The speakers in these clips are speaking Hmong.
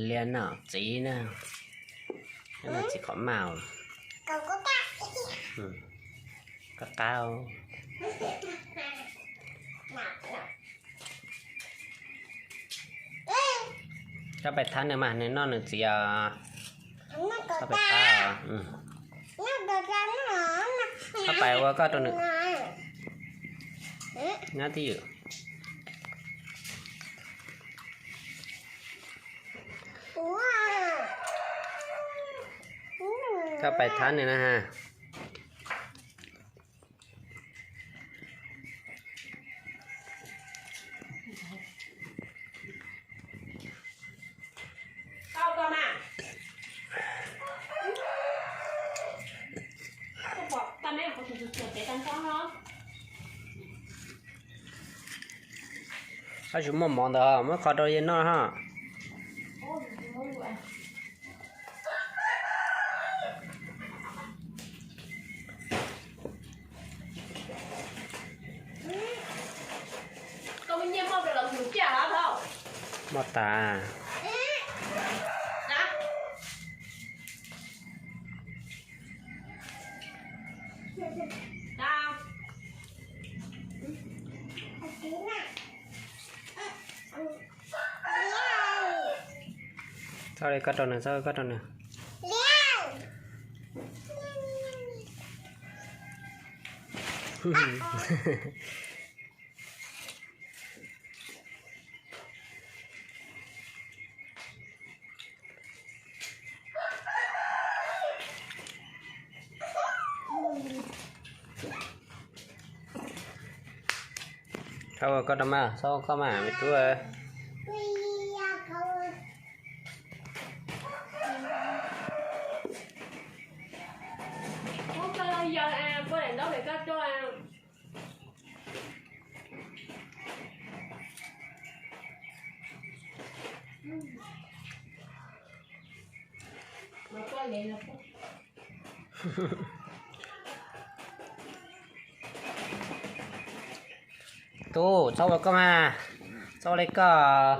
Liab no txiv na, no txiv qhov maj. Qab qab. Koj pais thab nws mas, nws noj nws txiv os. Koj pais thab. Koj pais ua koj rau nws. Nyob twj ywm. Koj pais thab nws na ha. Tab sis muaj mov ntawd muab kho rau yawg noj ho. Muaj tas. Txhob li koj rau nws, txhob koj rau nws. Txhob ua koj rau mas, txhob ua koj mas me tub. Tub, txhob ua koj mas, txhob ua li koj.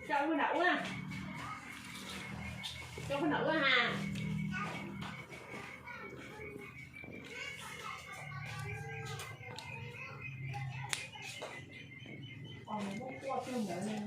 Tso ua nram ua, tso ua nram ua ha. Os, muab quaj tuag ntawd na.